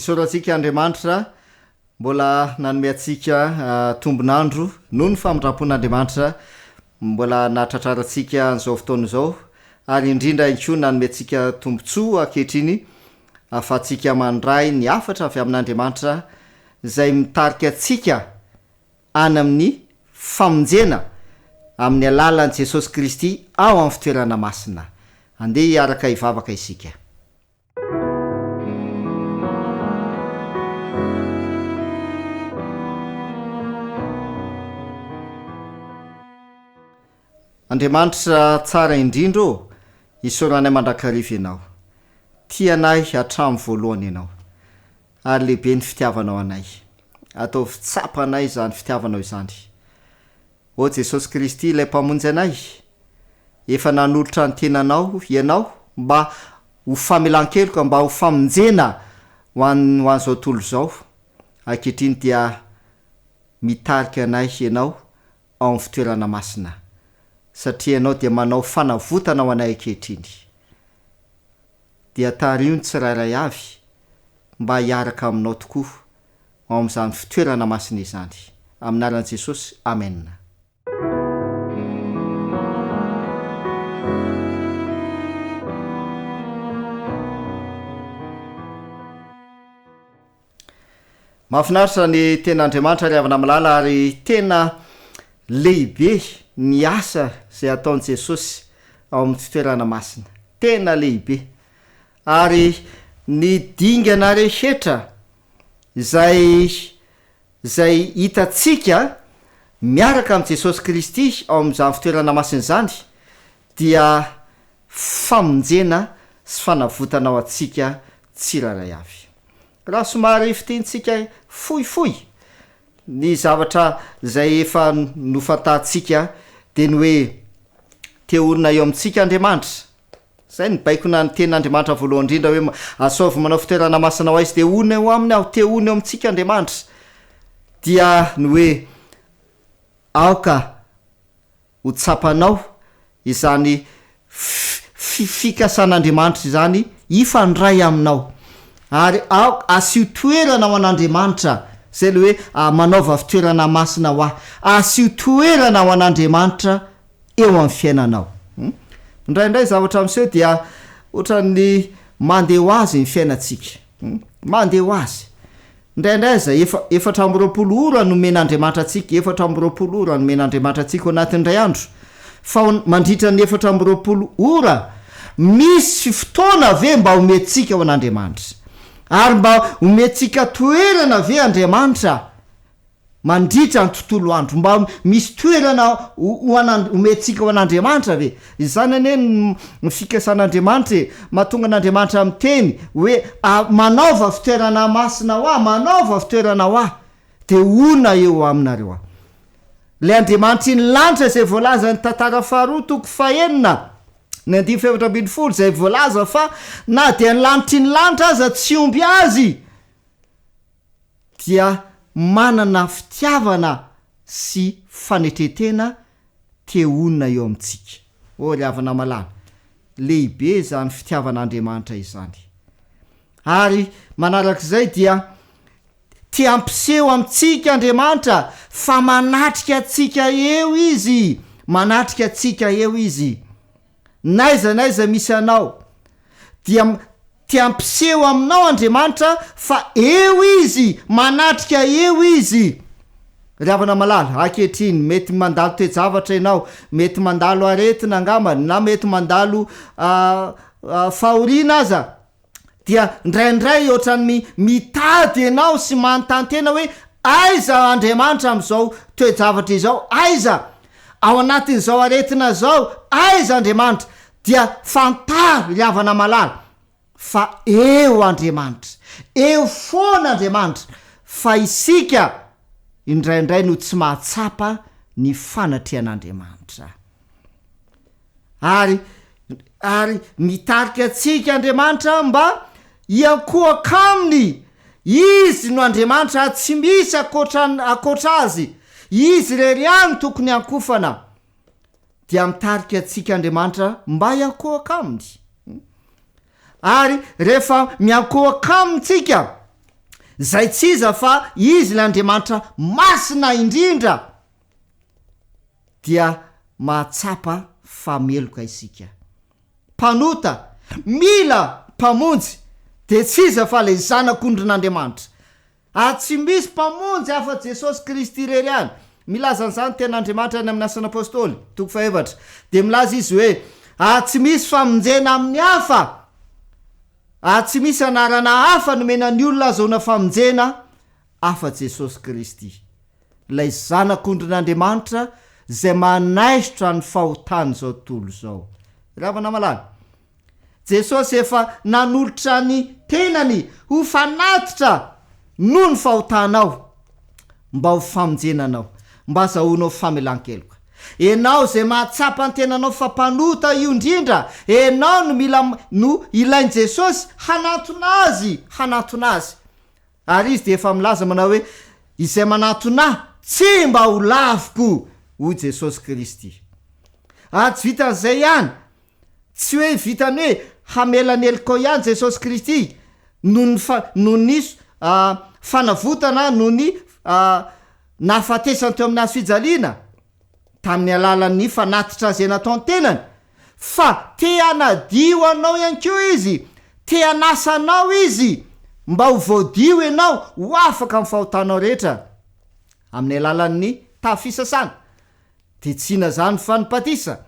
Isaorantsika Andriamanitra mbola nanome antsika tombon'andro noho ny famindrampon'Andriamanitra mbola nahatratrarantsika an'izao fotoana izao ary indrindra ihany koa nanome antsika tombontsoa ankehitriny ahafahantsika mandray ny hafatra avy amin'Andriamanitra izay mitarika antsika any amin'ny famonjena amin'ny alalan'i Jesosy Kristy ao amin'ny fitoerana masina. Andeha hiaraka hivavaka isika. Andriamanitra tsara indrindra ô, isaoranay mandrakariva Ianao. Tia anay hatramin'ny voalohany Ianao. Ary lehibe ny fitiavanao anay. Ataovy tsapanay izany fitiavanao izany. Ô Jesosy Kristy ilay Mpamonjy anay, efa nanolotra ny tenanao Ianao mba ho famelan-keloka, mba ho famonjena ho an' ho an'izao tontolo izao. Ankehitriny dia mitarika anay Ianao ao amin'ny fitoerana masina, satria Ianao dia manao fanavotana ho anay ankehitriny. Dia tariho ny tsirairay avy mba hiaraka Aminao tokoa ao amin'izany fitoerana masina izany. Amin'ny anaran'i Jesosy, amena. Mahafinaritra ny tenin'Andriamanitra ry havana malala ary tena lehibe ny asa izay ataon'i Jesosy ao amin'ny fitoerana masina. Tena lehibe. Ary ny dingana rehetra izay izay hitantsika miaraka amin'i Jesosy Kristy ao amin'izany fitoerana masina izany dia famonjena sy fanavotana ho antsika tsirairay avy. Raha somary fintintsika fohifohy ny zavatra izay efa nofantatsika dia ny hoe te honina eo amintsika Andriamanitra. Izay no baikona ny tenin'Andriamanitra voalohany indrindra hoe asaovy manao fitoerana masina ho ahy izy dia honina eo aminy aho, te honina eo amintsika Andriamanitra. Dia ny hoe aoka Ho tsapanao izany fikasan'Andriamanitra izany hifandray aminao. Ary aoka asio toerana ho an'Andriamanitra, izay ilay hoe manaova fitoerana masina ho ahy. Asio toerana ho an'Andriamanitra eo amin'ny fiainanao. Indraindray zavatra miseho dia ohatran'ny mandeha ho azy ny fiainantsika. Mandeha ho azy. Indraindray aza efa 24 ora nomen'Andriamanitra antsika, 24 ora nomen'Andriamanitra antsika ao anatin'ny iray andro, fa mandritra ny 24 ora, misy fotoana ve mba omentsika ho an'Andriamanitra? Ary mba omentsika toerana ve Andriamanitra Mandritra ny tontolo andro. Mba misy toerana ho an' omentsika ho an'Andriamanitra ve? Izany anie ny fikasan'Andriamanitra e! Mahatonga an'Andriamanitra miteny hoe, Manaova fitoerana masina ho Ahy, manaova fitoerana ho Ahy, dia honina eo aminareo Aho. Ilay Andriamanitry ny lanitra izay voalazan'ny Tantara faharoa toko fahenina, ny andininy fahefatra ambinifolo, izay voalaza fa na dia ny lanitry ny lanitra aza tsy omby Azy, dia manana fitiavana sy fanetren-tena te honina eo amintsika. Oh ry havana malala, lehibe izany fitiavan'Andriamanitra izany. Ary manarak'izay dia te hampiseho amintsika Andriamanitra fa manatrika antsika eo Izy, manatrika antsika eo Izy. N'aiza n'aiza misy anao, dia te hampiseho aminao Andriamanitra fa eo Izy, manatrika eo Izy. Ry havana malala, ankehitriny, mety mandalo toe-javatra ianao, mety mandalo aretina angambany, na mety mandalo fahoriana aza, dia indraindray ohatran'ny mitady ianao sy manontany tena hoe aiza Andriamanitra amin'izao toe-javatra izao, aiza? Ao anatin'izao aretina izao, aiza Andriamanitra? Dia fantaro ry havana malala fa eo Andriamanitra, eo foana Andriamanitra, fa isika indraindray no tsy mahatsapa ny fanatrehan'Andriamanitra. Ary, ary mitarika antsika Andriamanitra mba hiankohoka Aminy. Izy no Andriamanitra ary tsy misy ankoatra, ankoatra Azy. Izy irery ihany no tokony hiankohofana. Dia mitarika antsika Andriamanitra mba hiankohoka Aminy. Ary rehefa miankohoka Aminy tsika. Izay tsy iza fa Izy ilay Andriamanitra masina indrindra, dia mahatsapa fa meloka isika. Mpanota, mila Mpamonjy, dia tsy iza fa ilay Zanak'ondrin'Andriamanitra. Ary tsy misy Mpamonjy afa-tsy Jesosy Kristy irery ihany. Milaza an'izany ny Tenin'Andriamanitra any amin'ny Asan'ny Apostoly, toko fahefatra. Dia milaza izy hoe, Ary tsy misy famonjena amin'ny hafa, ary tsy misy anarana hafa nomena ny olona ahazoana famonjena afa-tsy Jesosy Kristy, ilay Zanak'ondrin'Andriamanitra izay manaisotra ny fahotan'izao tontolo izao. Ry havana malala, Jesosy efa nanolotra ny tenany ho fanatitra noho ny fahotanao mba ho famonjena anao, mba hazahoanao famelan-keloka. Enao izay mahatsapa ny tenanao fa mpanota io indrindra, enao no mila no ilain'i Jesosy hanantona Azy, hanantona Azy. Ary Izy dia efa milaza manao hoe, Izay manantona Ahy tsy mba ho laviko, hoy Jesosy Kristy. Ary tsy vitan'izay ihany, Tsy hoe vitan'ny hoe hamela ny helokao ihany Jesosy Kristy noho ny fa noho ny fanavotana noho ny nahafatesany teo amin'ny hazo fijaliana tamin'ny alalan'ny fanatitra izay nataony tenany fa te hanadio anao ihany koa Izy, te hanasa anao Izy mba ho voadio ianao ho afaka amin'ny fahotanao rehetra amin'ny alalan'ny tafo fisasana. Dia tsy inona izany fa ny batisa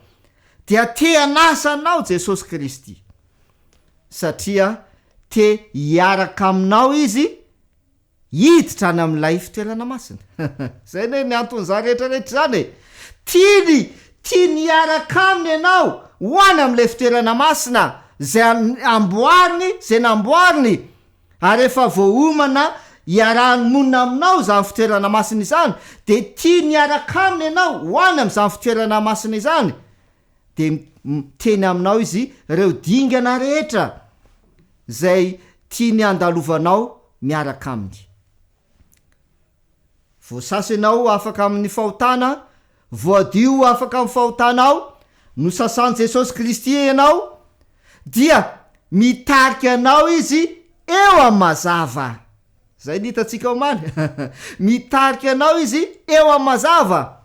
dia te hanasa anao Jesosy Kristy satria te hiaraka aminao Izy hiditra any amin'ilay fitoerana masina. Izay anie ny anton'izany rehetra rehetra izany e! Tiany, tiany hiaraka aminy ianao ho any amin'ilay fitoerana masina izay amboariny, izay namboariny. Ary rehefa voaomana hiarahany monina aminao izany fitoerana masina izany, dia tiany hiaraka aminy ianao ho any amin'izany fitoerana masina izany, dia miteny aminao izy ireo dingana rehetra izay tiany handalovanao miaraka aminy. Voasasa ianao afaka amin'ny fahotana, voadio afaka amin'ny fahotanao, nosasan'i Jesosy Kristy ianao, dia mitarika anao Izy eo amin'ny mazava. Izay no hitantsika omaly. Mitarika anao Izy eo amin'ny mazava.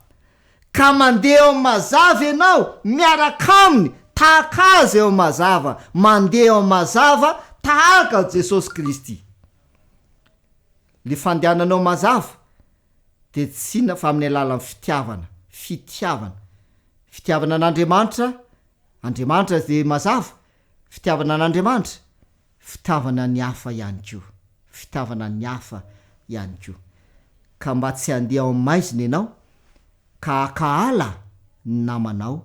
Ka mandeha eo amin'ny mazava ianao, miaraka Aminy, tahaka Azy eo amin'ny mazava, mandeha eo amin'ny mazava tahaka an'i Jesosy Kristy. Le fandehananao mazava dia tsy inona fa amin'ny alalan'ny fitiavana, fitiavana, fitiavana an'Andriamanitra, Andriamanitra dia mazava, fitiavana an'Andriamanitra, fitiavana ny hafa ihany koa, fitiavana ny hafa ihany koa. Ka mba tsy handeha ao amin'ny maizina ianao ka hankahala ny namanao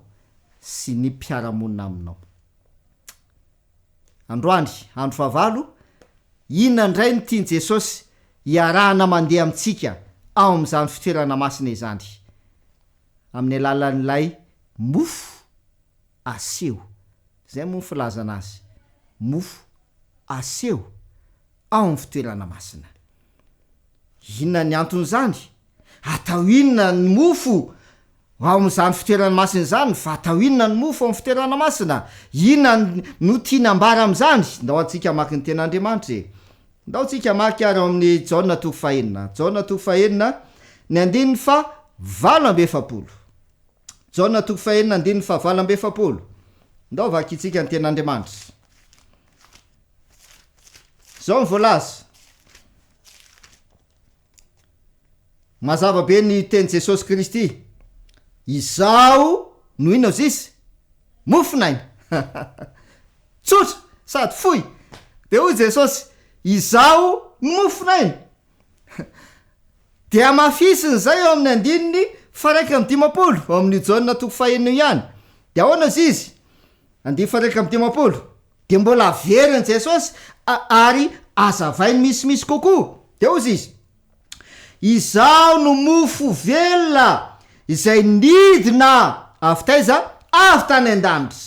sy ny mpiara-monina aminao. Androany, andro fahavalo, inona indray no tian'i Jesosy hiarahana mandeha amintsika ao amin'izany fitoerana masina izany? Amin'ny alalan'ilay mofo aseho. Izay moa ny filazana azy, mofo aseho ao amin'ny fitoerana masina. Inona ny anton'izany? Atao inona ny mofo ao amin'izany fitoerana masina izany? Fa atao inona ny mofo ao amin'ny fitoerana masina? Inona no tiana ambara amin'izany? Ndao antsika hamaky ny Tenin'Andriamanitra e! Ndao tsika hamaky ary ao amin'ny Jaona toko fahenina. Jaona toko fahenina, ny andininy faha 48. Jaona toko fahenina, andininy faha 48. Ndao vakintsika ny Tenin'Andriamanitra. Izao ny voalaza. Mazava be ny teny Jesosy Kristy, Izaho no inona ozy izy? Mofon'aina. Tsotra sady fohy. Dia hoy Jesosy, Izaho no mofon'aina. Dia hamafisiny izay eo amin'ny andininy faha-51 ao amin'io Jaona toko fahenina io ihany. Dia ahoana ozy izy? Andininy faha-51. Dia mbola averin'i Jesosy ary azavainy misimisy kokoa. Dia hozy izy, Izaho no mofo velona izay nidina avy taiza? Avy tany an-danitra.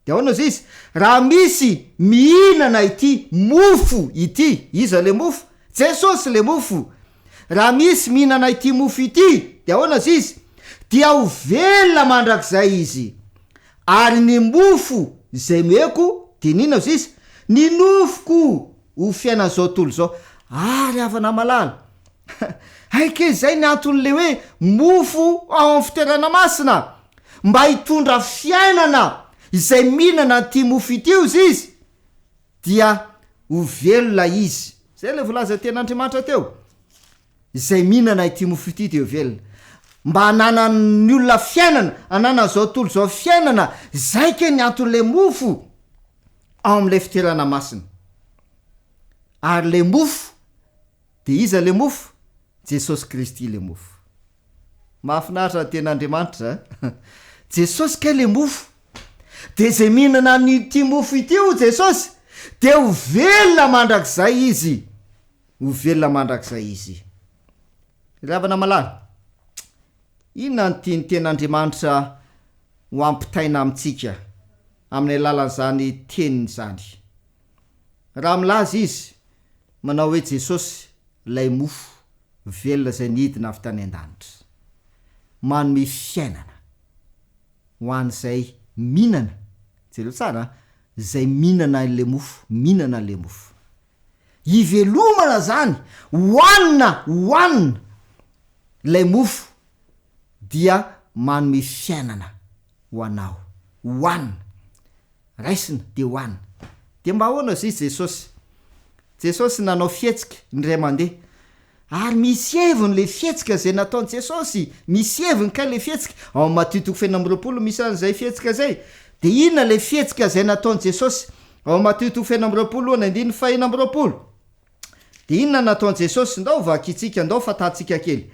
Dia ahoana hozy izy? Raha misy mihinana ity mofo ity, iza ilay mofo? Jesosy ilay mofo. Raha misy mihinana ity mofo ity, dia ahoana hozy izy? Dia ho velona mandrakizay izy. Ary ny mofo izay nomeko dia n'inona hozy izy? Ny nofoko ho fiainan'izao tontolo izao. Ary havana malala, hay kay izay ny anton'ilay hoe mofo ao amin'ny fitoerana masina, mba hitondra fiainana izay mihinana an'ity mofo ity hozy izy, dia ho velona izy. Izay ilay voalazan'ny tenin'Andriamanitra teo. Izay mihinana ity mofo ity dia ho velona. Mba hananan'ny olona fiainana, hananan'izao tontolo izao fiainana, izay kay ny anton'ilay mofo ao amin'ilay fitoerana masina. Ary ilay mofo, dia iza ilay mofo? Jesosy Kristy ilay mofo. Mahafinaritra ny tenin'Andriamanitra a! Jesosy kay ilay mofo. Dia izay mihinana an'ity mofo ity hoy Jesosy, dia ho velona mandrakizay izy. Ho velona mandrakizay izy. Ry havana malala, inona no tian'ny tenin'Andriamanitra ho ampitaina amintsika amin'ny alalan'izany teniny izany? Raha milaza izy manao hoe Jesosy ilay mofo velona izay nidina avy tany an-danitra, manome fiainana ho an'izay mihinana, jereo tsara an, izay mihinana ilay mofo, mihinana ilay mofo. Ivelomana izany, hohanina, hohanina ilay mofo dia manome fiainana ho anao, hohanina. Raisina dia hohanina. Dia mba ahoana hozy Jesosy? Jesosy nanao fihetsika indray mandeha. Ary misy heviny ilay fihetsika izay nataon'i Jesosy. Misy heviny kay ilay fihetsika. Ao amin'ny Matio toko fahenina amby 20 misy an'izay fihetsika izay. Dia inona ilay fihetsika izay nataon'i Jesosy? Ao amin'ny Matio toko fahenina amby 20 ny andininy fahenina amby 20. Dia inona no nataon'i Jesosy? Ndao vakintsika, ndao fantatsika kely.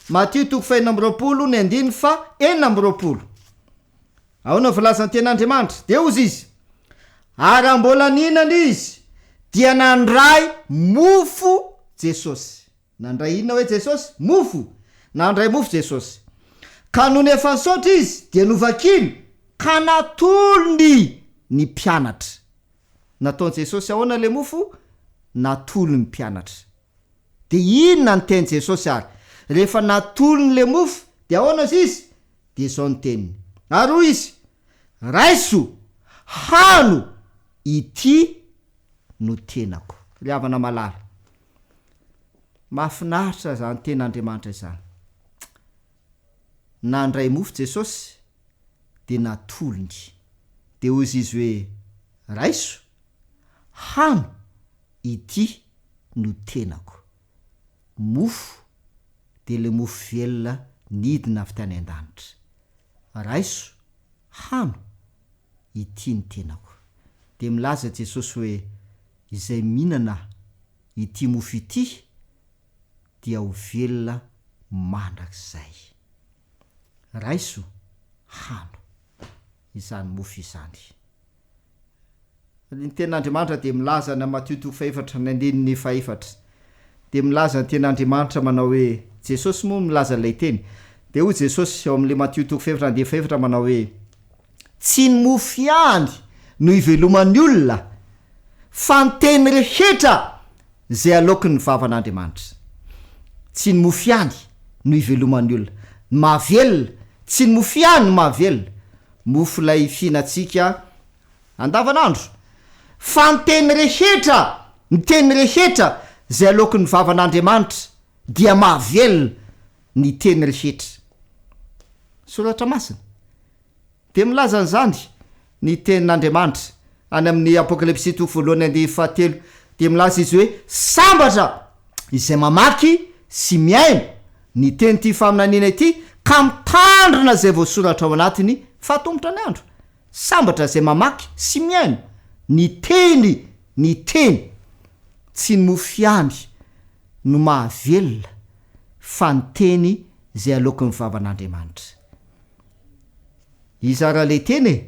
Matio toko fahenina amby 20 ny andininy fahenina amby 20. Ahoana ny voalazan'ny Tenin'Andriamanitra? Dia hozy izy, Ary raha mbola nihinana izy, dia nandray mofo Jesosy. Nandray inona hoe Jesosy? Mofo! Nandray mofo Jesosy. Ka nony efa nisaotra izy, dia novakiny, ka natolony ny mpianatra. Nataon'i Jesosy ahoana ilay mofo? Natolony ny mpianatra. Dia inona ny tenin'i Jesosy ary? Rehefa natolony ilay mofo, dia ahoana hozy izy? Dia izao ny teniny, Ary hoy izy, Raiso, hano, ity no tenako. Ry havana malala, mahafinaritra izany tenin'Andriamanitra izany. Nandray mofo Jesosy, dia natolony. Dia hozy izy hoe, Raiso, hano, ity no tenako. Mofo dia ilay mofo velona nidina avy tany an-danitra. Raiso, hano, ity ny tenako. Dia milaza Jesosy hoe, Izay mihinana ity mofo ity dia ho velona mandrakizay. Raiso, hano, izany mofo izany. Ny Tenin'Andriamanitra dia milaza any Matio toko fahefatra ny andininy fahefatra dia milaza ny Tenin'Andriamanitra manao hoe, Jesosy moa milaza ilay teny, dia hoy Jesosy ao amin'ilay Matio toko fahefatra andininy fahefatra manao hoe, Tsy ny mofo ihany no iveloman'ny olona fa ny teny rehetra izay aloaky ny vavan'Andriamanitra. Tsy ny mofo ihany no iveloman'ny olona. Ny mahavelona, tsy ny mofo ihany no mahavelona, mofo ilay fihinantsika andavanandro. Fa ny teny rehetra, ny teny rehetra izay aloaky ny vavan'Andriamanitra dia mahavelona ny teny rehetra. Soratra Masina dia milaza an'izany ny tenin'Andriamanitra. Any amin'ny Apokalypsy toko voalohany andininy fahatelo dia milaza izy hoe sambatra izay mamaky sy mihaino ny tenin'ity faminaniana ity ka mitandrina izay voasoratra ao anatiny fa atomotra ny andro. Sambatra izay mamaky sy mihaino ny teny, ny teny. Tsy ny mofo ihany no mahavelona fa ny teny izay aloaky ny vavan'Andriamanitra. Iza ra le teny e?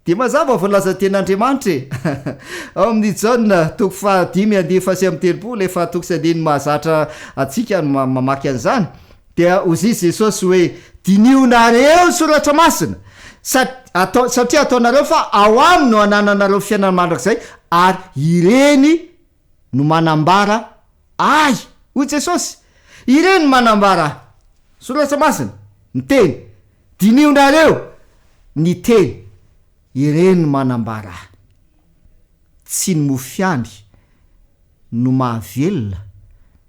Dia mazava voalaza tenin'Andriamanitra e! Ao amin'ny Jaona toko fahadimy andininy faha39, efa toko sy andininy mahazatra antsika ny mamaky an'izany, dia hozy Jesosy hoe, Dinihonareo ny Soratra Masina, sat, atao, satria ataonareo fa ao aminy no anananareo fiainana mandrakizay, ary ireny no manambara Ahy, hoy Jesosy, ireny no manambara Ahy. Soratra Masina, ny Teny. Dinihonareo ny Teny, ireny no manambara Ahy. Tsy ny mofo ihany. no mahavelona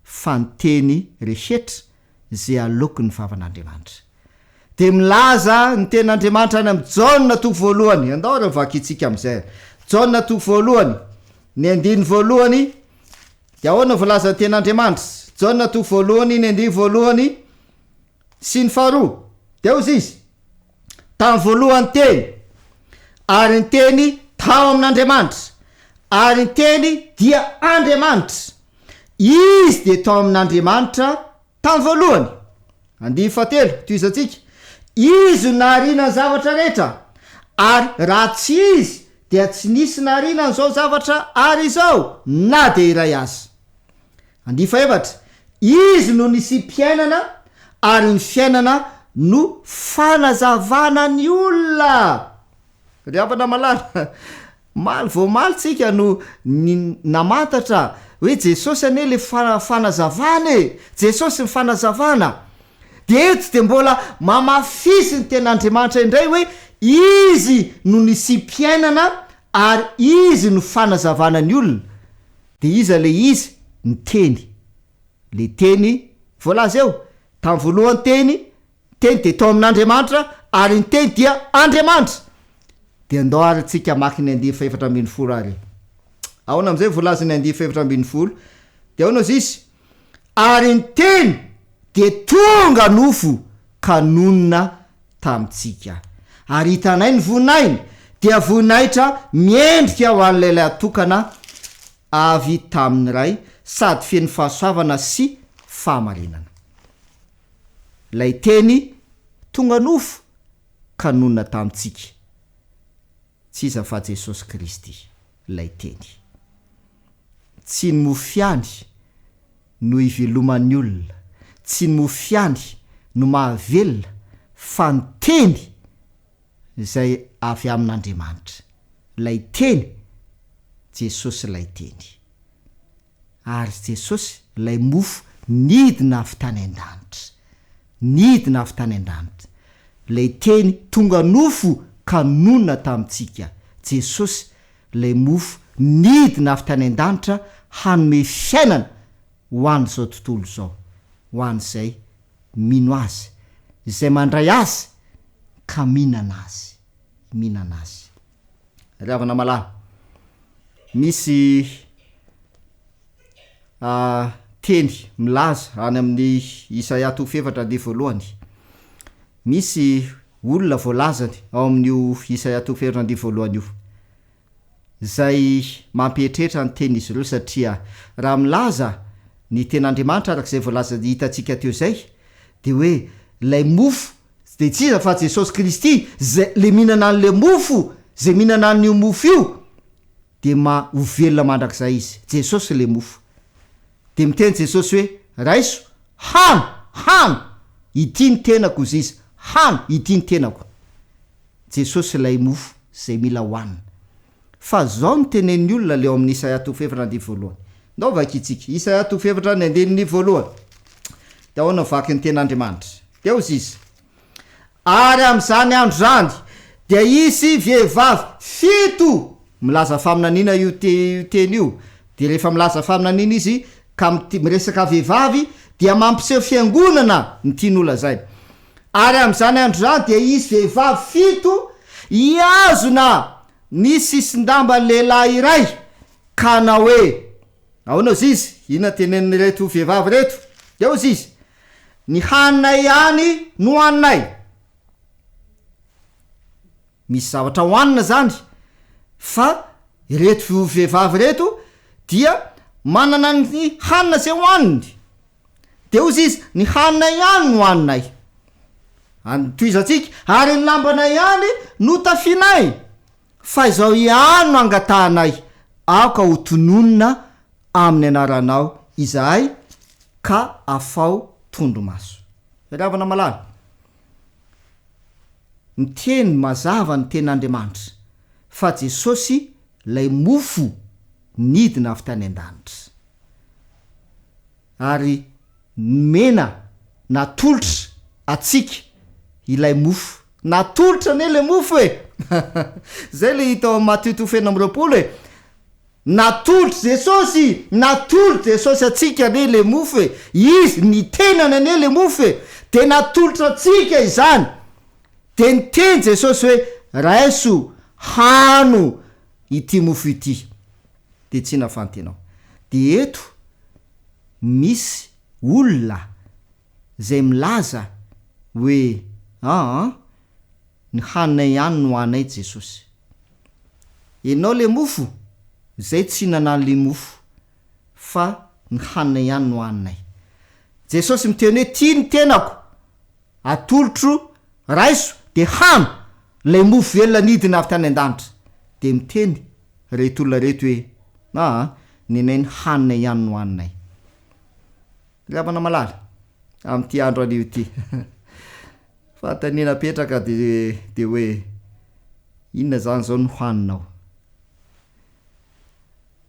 fa ny teny rehetra izay aloky ny vavan'Andriamanitra. Dia milaza ny tenin'Andriamanitra any amin'i Jaona toko voalohany, andao ary vakintsika amin'izay. Jaona toko voalohany, ny andininy voalohany, dia ahoana no voalazan'ny tenin'Andriamanitra? Jaona toko voalohany, ny andininy voalohany sy ny faharoa. Dia hozy izy, Tamin'ny voalohany Teny, ary ny Teny tao amin'Andriamanitra, ary ny Teny dia Andriamanitra. Izy dia tao amin'Andriamanitra tamin'ny voalohany. Andininy fahatelo, tohizantsika. Izy no nahariana ny zavatra rehetra, ary raha tsy Izy dia tsy nisy nahariana an'izao zavatra ary izao na dia iray aza. Andininy fahefatra, Izy no nisiam-piainana ary ny fiainana no fanazavana ny olona. Ry havana malala, omaly vao omaly tsika no namantatra hoe Jesosy anie le fanazavana e! Jesosy ny fanazavana. Dia eto dia mbola mamafisy ny tenin'Andriamanitra indray hoe Izy no nisiam-piainana ary Izy no fanazavana ny olona. Dia iza le izy? Ny Teny. Le Teny voalaza eo. Tamin'ny voalohany Teny, Teny dia tao amin'Andriamanitra, ary ny Teny dia Andriamanitra. Dia andao ary tsika hamaky ny andiany fahefatra ambin'ny folo ary. Ahoana amin'izay voalazan'ny andiany fahefatra ambin'ny folo? Dia ahoana hozy izy? Ary ny Teny dia tonga nofo ka nonina tamintsika. Ary hitanay ny voninahiny, dia voninahitra miendrika ho an'ilay Lahy-tokana avy tamin'ny Ray, sady feno fahasoavana sy fahamarinana. Ilay Teny tonga nofo ka nonina tamintsika. Tsy iza fa Jesosy Kristy, ilay Teny. Tsy ny mofo ihany no iveloman'ny olona, tsy ny mofo ihany no mahavelona fa ny Teny izay avy amin'Andriamanitra. Ilay Teny, Jesosy ilay Teny. Ary Jesosy ilay mofo nidina avy tany an-danitra. Nidina avy tany an-danitra. Ilay Teny tonga nofo ka nonina tamintsika. Jesosy ilay mofo nidina avy tany an-danitra hanome fiainana ho an'izao tontolo izao, ho an'izay mino Azy, izay mandray Azy ka mihinana Azy, mihinana Azy. Ry havana malala, misy teny milaza any amin'ny Isaia toko fahefatra andiany voalohany, misy olona voalazany ao amin'io Isaia toko fahefatra andiany voalohany io, izay mampieritreritra ny tenin'izy ireo satria raha milaza ny tenin'Andriamanitra araka izay voalaza hitantsika teo izay dia hoe ilay mofo dia tsy iza fa Jesosy Kristy izay le mihinana an'ilay mofo izay mihinana an'io mofo io dia ma ho velona mandrakizay izy. Jesosy ilay mofo. Dia miteny Jesosy hoe raiso, hano, hano, ity ny tenako hozy izy, hano, ity ny tenako. Jesosy ilay mofo izay mila hohanina. Fa zao no tenenin'ny olona le ao amin'ny Isaia toko fahefatra andininy voalohany. Ndao vakintsika. Isaia toko fahefatra ny andininy voalohany. Dia ahoana ny vakin'ny tenin'Andriamanitra? Dia hozy izy, Ary amin'izany andro izany dia hisy vehivavy fito milaza faminaniana io io teny io. Dia rehefa milaza faminaniana izy ka miresaka vehivavy dia mampiseho fiangonana ny tiany holazaina. Ary amin'izany andro izany dia hisy vehivavy fito hihazona ny sisin-damban'ny lehilahy iray ka hanao hoe, Ahoana hozy izy? Inona tenenin'ireto vehivavy ireto? Dia hozy izy, Ny haninay ihany no haninay. Misy zavatra hohanina izany fa ireto vehivavy ireto dia manana ny hanina izay hohaniny. Dia hozy izy, ny haninay ihany no haninay. Ary tohizantsika, ary ny lambanay ihany no tafianay. Fa izao ihany no angatahanay, aoka ho tononina amin'ny anaranao izahay ka afao tondromaso. Ry havana malala, miteny mazava ny tenin'Andriamanitra fa Jesosy ilay mofo nidina avy tany an-danitra. Ary nomena, natolotra, antsika ilay mofo. Natolotra anie ilay mofo e! Izay ilay hita ao amin'ny Matio toko fahenina amby roapolo e! Natolotr'i Jesosy, natolotr'i Jesosy antsika anie ilay mofo e! Izy, ny tenany anie ilay mofo e! Dia natolotra antsika izany. Dia niteny Jesosy hoe, Raiso, hano ity mofo ity. Dia tsy nafantenao. Dia eto misy olona izay milaza hoe, Aa, ny haninay ihany no anay Jesosy. Enao le mofo? Zay tsy hinana anle mofo fa ny hanina ihany no haninay. Jesosy miteny hoe ty ny tenako atolotro raiso de hano lay mofo velona nidina avy tany an-danitra. De miteny reto olona reto hoe aa nenay ny hanina ihany no haninay. Ry havana malala, amin'ity andro anio ity. Fanontaniana apetraka dia dia hoe inona izany izao no haninao?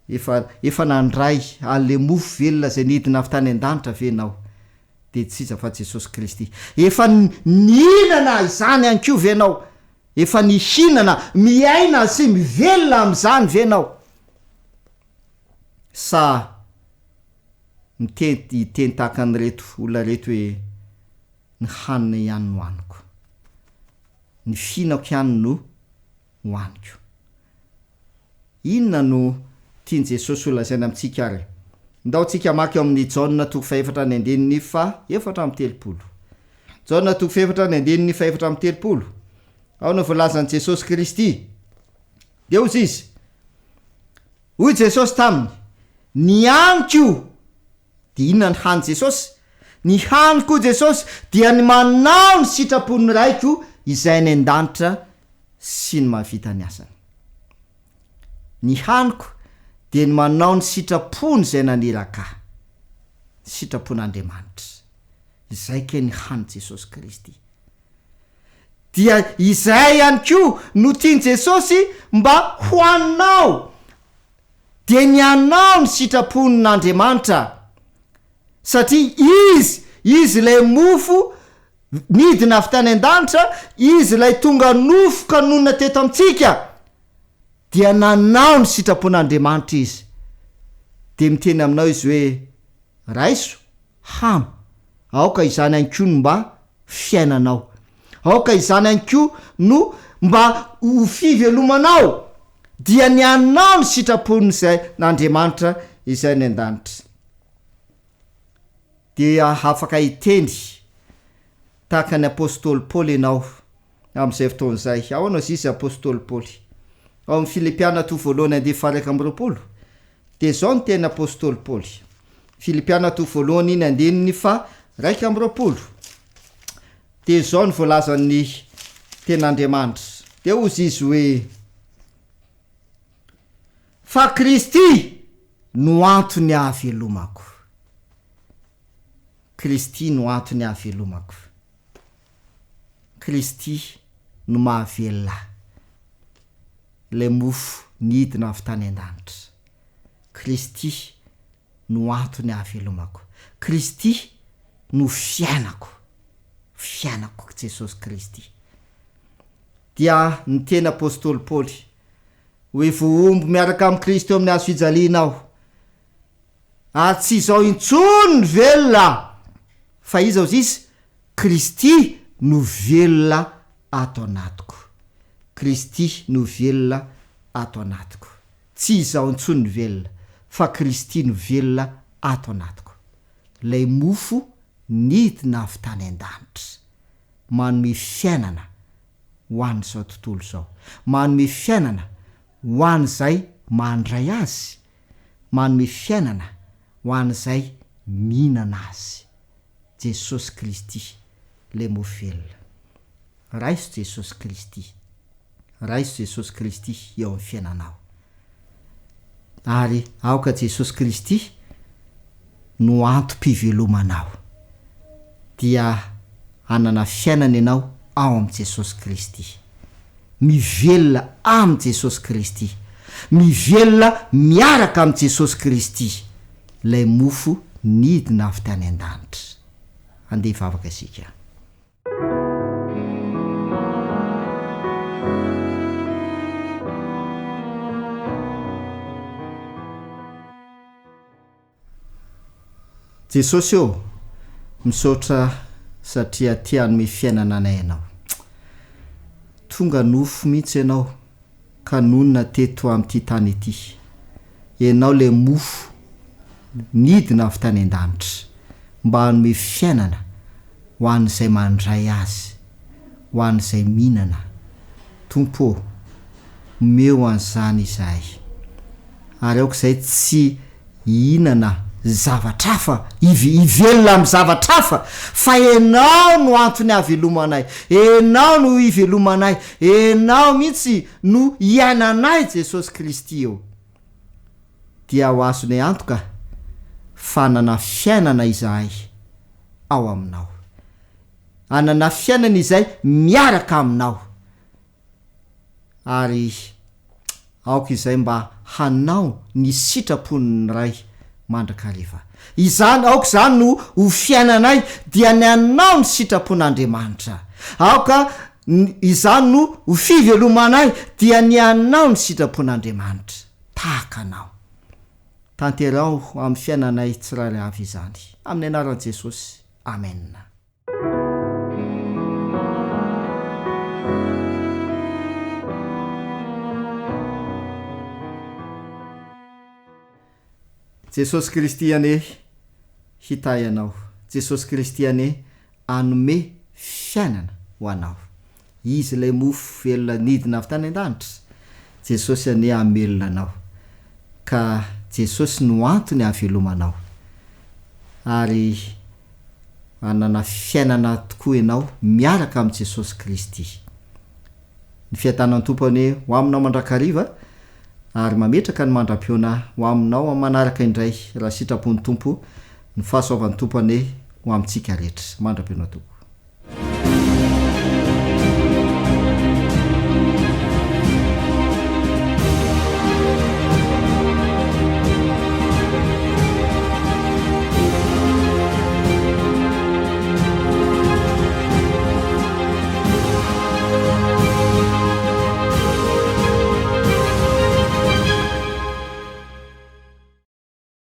Efa efa nandray an'ilay mofo velona izay nidina avy tany an-danitra ve ianao? Dia tsy iza fa Jesosy Kristy. Efa nihinana izany ihany koa ve ianao? Efa nihinana, miaina sy mivelona amin'izany ve ianao? Sa miteny hiteny tahaka an'ireto olona ireto hoe Ny hanina ihany no haniko. Ny fihinako ihany no hohaniko. Inona no tian'i Jesosy holazaina amintsika àry? Ndao tsika hamaky ao amin'ny Jaona toko fahefatra ny andininy faha-34. Jaona toko fahefatra ny andininy faha-34. Ao no voalazan'i Jesosy Kristy. Dia hoy Izy, Hoy Jesosy taminy, Ny haniko Dia inona ny hany Jesosy? Ny hany koa Jesosy dia ny manao ny sitrapon'ny Raiko izay any an-danitra sy ny mahavita ny asany. Ny haniko dia ny manao ny sitrapony izay naniraka ahy. Ny sitrapon'Andriamanitra. Izay kay ny hany Jesosy Kristy. Dia izay ihany koa no tian'i Jesosy mba ho haninao. Dia ny hanao ny sitrapon' Andriamanitra, satria Izy, Izy ilay mofo nidina avy tany an-danitra, Izy ilay tonga nofo ka nonina teto amintsika, dia nanao ny sitrapon' Andriamanitra Izy. Dia miteny aminao Izy hoe, Raiso, hano, aoka izany ihany koa no mba fiainanao. Aoka izany ihany koa no mba ho fivelomanao, dia ny hanao ny sitrapon'izay n'Andriamanitra izay any an-danitra. Dia afaka hiteny tahaka ny apostoly Paoly ianao amin'izay fotoana izay. Ahoana hozy izy apostoly Paoly? Ao amin'ny Filipiana toko voalohany andiany faha-21, Dia izao ny tenin'ny apostoly Paoly, Filipiana toko voalohany ny andininy faha 21, dia izao ny voalazan'ny tenin'Andriamanitra, dia hozy izy hoe, Fa Kristy no antony ahavelomako. Kristy no antony ahavelomako. Kristy no mahavelona ahy. Ilay mofo nidina avy tany an-danitra. Kristy no antony ahavelomako. Kristy no fiainako. Fiainako Jesosy Kristy. Dia niteny Apostoly Paoly hoe voahombo miaraka amin'i Kristy eo amin'ny hazo fijaliana aho. Ary tsy izao intsony ny velona fa iza ozy izy? Kristy no velona ato anatiko. Kristy no velona ato anatiko. Tsy izaho intsony no velona fa Kristy no velona ato anatiko. Ilay mofo nidina avy tany an-danitra. Manome fiainana ho an'izao tontolo izao. Manome fiainana ho an'izay mandray azy. Manome fiainana ho an'izay mihinana azy. Jesosy Kristy, ilay mofo velona. Raiso Jesosy Kristy. Raiso Jesosy Kristy eo amin'ny fiainanao. Ary aoka Jesosy Kristy no antom-pivelomanao. Dia hanana fiainana ianao ao amin'i Jesosy Kristy. Mivelona amin'i Jesosy Kristy. Mivelona miaraka amin'i Jesosy Kristy, ilay mofo nidina avy tany an-danitra. Andeha hivavaka isika. Jesosy ô, misaotra satria te hanome fiainana anay Ianao. Tonga nofo mihitsy Ianao ka nonina teto amin'ity tany ity. Ianao ilay mofo nidina avy tany an-danitra mba hanome fiainana ho an'izay mandray azy, ho an'izay mihinana. Tompo ô, omeo an'izany izahay. Ary aoka izay tsy hihinana zavatra hafa, hivelona amin'ny zavatra hafa, fa Ianao no antony hahavelomanay, Ianao no hivelomanay, Ianao mihitsy no hiainanay Jesosy Kristy ô. Dia ho azonay antoka fa hanana fiainana izahay ao Aminao. Hanana fiainana izay miaraka Aminao. Ary aoka izay mba hanao ny sitrapon'ny Ray mandrakariva. Izany, aoka izany no ho fiainanay, dia ny hanao ny sitrapon'Andriamanitra. Aoka izany no ho fivelomanay, dia ny hanao ny sitrapon'Andriamanitra. Tahaka Anao. Tanteraho amin'ny fiainanay tsirairay avy izany. Amin'ny anaran'i Jesosy. Amena. Jesosy Kristy anie hitahy anao. Jesosy Kristy anie hanome fiainana ho anao. Izy ilay mofo velona nidina avy tany an-danitra. Jesosy anie hamelona anao. Ka Jesosy no antony hahavelomanao. Ary hanana fiainana tokoa ianao miaraka amin'i Jesosy Kristy. Ny fiadanan'ny Tompo anie ho aminao mandrakariva ary mametraka ny mandra-pihaona ho aminao amin'ny manaraka indray raha sitrapon'ny Tompo. Ny fahasoavan'ny Tompo anie ho amintsika rehetra. Mandra-pihaona tompoko.